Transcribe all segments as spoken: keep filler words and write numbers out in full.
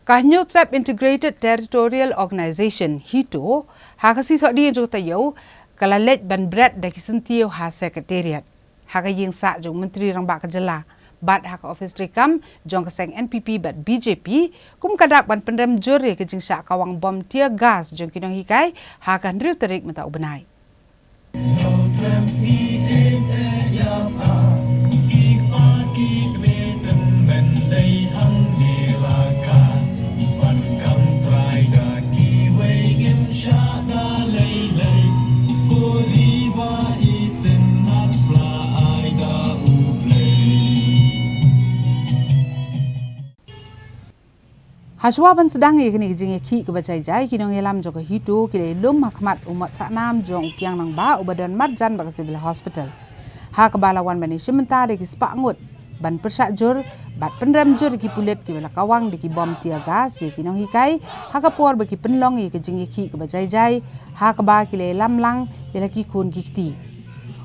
Ka Hynñiewtrep Integrated Territorial Organization, HITO, ha ka sngi Thohdieng jong ka taïew, ka la leit ban bret da ki syntiew ha Secretariat, ha ka ïing sah jong u Myntri Rangbah ka jylla, bad ha ka ophis treikam jong ka seng NPP bad BJP, kum ka dak ban pynrem jur ïa ka jingshah kawang bom tear gas jong ki nonghikai ha ka hynriew tarik mynta u bnai. Hashwa ban sdang ïa kane ka jingïakhih kaba jai jai, ki nongïalam jong ka HITO ki la ïalum ha khmat u Mot Sahnam jong u Kiang Nangbah uba don marjan bad ka Civil Hospital, ha kaba la wan ban ïashim bynta da ki spah ngut ban pyrshah jur bad pynrem jur ïa ki pulit kiba la kawang da ki bom tear gas ïa ki nonghikai ha ka por ba ki pynlong ïa ka jingïakhih kaba jai jai, ha kaba ki la ïalam lang ïa la ki khun ki kti.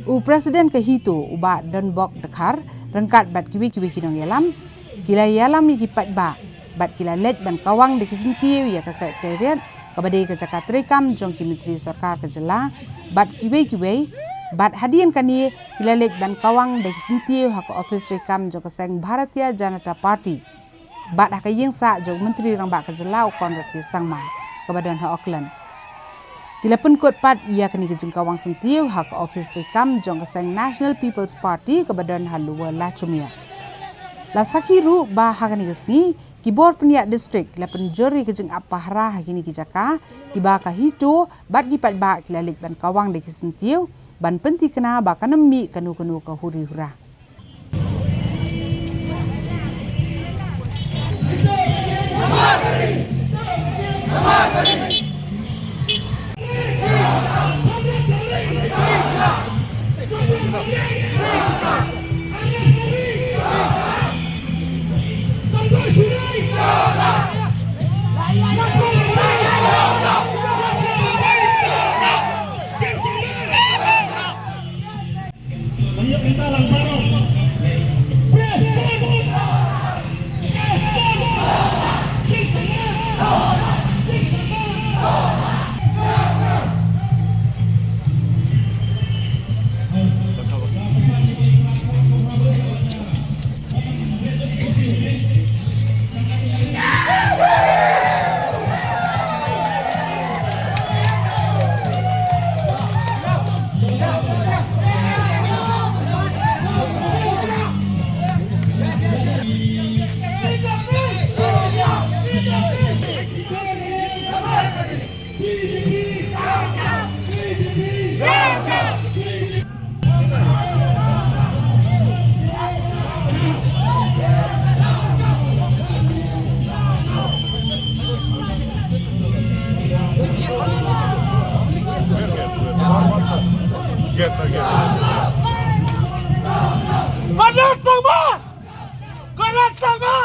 U President ka HITO, u Bah Donbok Dkhar, ryngkat bad kiwei kiwei ki nongïalam, ki la ïalam ïa ki paidbah bad ki la leit ban kawang da ki syntiew ïa ka Secretariat kaba dei ka jaka treikam jong ki myntri sorkar ka jylla bad kiwei kiwei, bad hadien kane ki la leit ban kawang da ki syntiew ha ka ophis treikam jong ka seng Bharatiya Janata Party bad ha ka ïing sah jong u Myntri Rangbah ka jylla u Conrad K Sangma kaba don ha Auckland. Ki la pynkut pat ïa kane ka jingkawang syntiew ha ka ophis treikam jong ka seng National People's Party kaba don ha Lower Lachumiere. La sakhi ruh ba ha kane ka sngi ki bor pynïaid district la pynjur ïa ka jingap pahara ha kine ki jaka kiba ka HITO bad ki paidbah ki la leit ban kawang da ki syntiew ban pynthikna ba kan ym mih kano kano ka huri hura. Conrad Sangma! Conrad Sangma!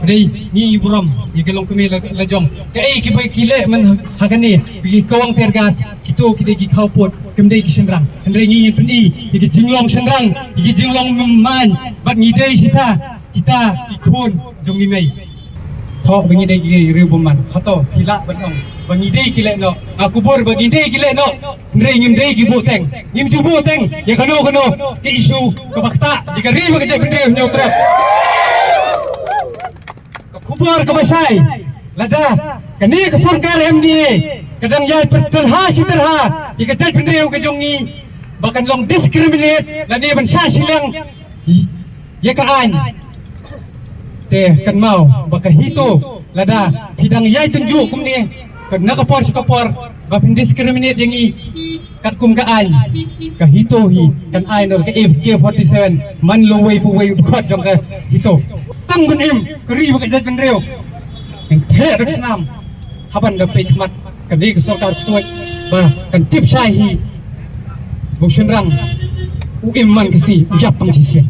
Pynban ngi ngi burom ïa ka longkmie la, la jong. Kaei kiba ki leh man ha kane, ki kawang tear gas, kito ki dei ki khawpud, kim dei ki shynrang. Hynrei ngi ngin pyni ïa ki jinglong shynrang, ïa ki jinglong main, bad ngi dei kita, kita ki khun jong ngi mei. Thoh ba ngi dei ki riew bymman. Hato ki lah ban ong ba ngi dei ki leh noh? Nga kubur ba ngi dei ki leh noh. Hynrei ngim dei ki buhteng. Ngim ju buhteng ïa kano kano ka issue kaba ktah ïa ka ri bad ka jaitbynriew Hynñiewtrep. Ka khubor kaba shai, lada kane ka sorkar MDA ka dang ïai pyrtylha shi tyrha ïa ka jaitbynriew ka jong ngi ba kan long discriminate lane ban shah shiliang ïa ka aiñ. Te kynmaw ba ka HITO, lada phi dang ïai tynjuh kumne, ka na ka por sha ka por, ba phin discriminate ïa ngi katkum ka aiñ, ka HITO hi kan ai noh ka AK forty-seven man la uwei pa uwei u dkhot jong ka HITO. Tang ban im ka ri bad ka jaitbynriew. Kan theh da ka snam ha ban da peit khmat kane ka sorkar ksuid ba kan tip shai hi ba u shynrang u im man ka sngi, u ïap tang shisien.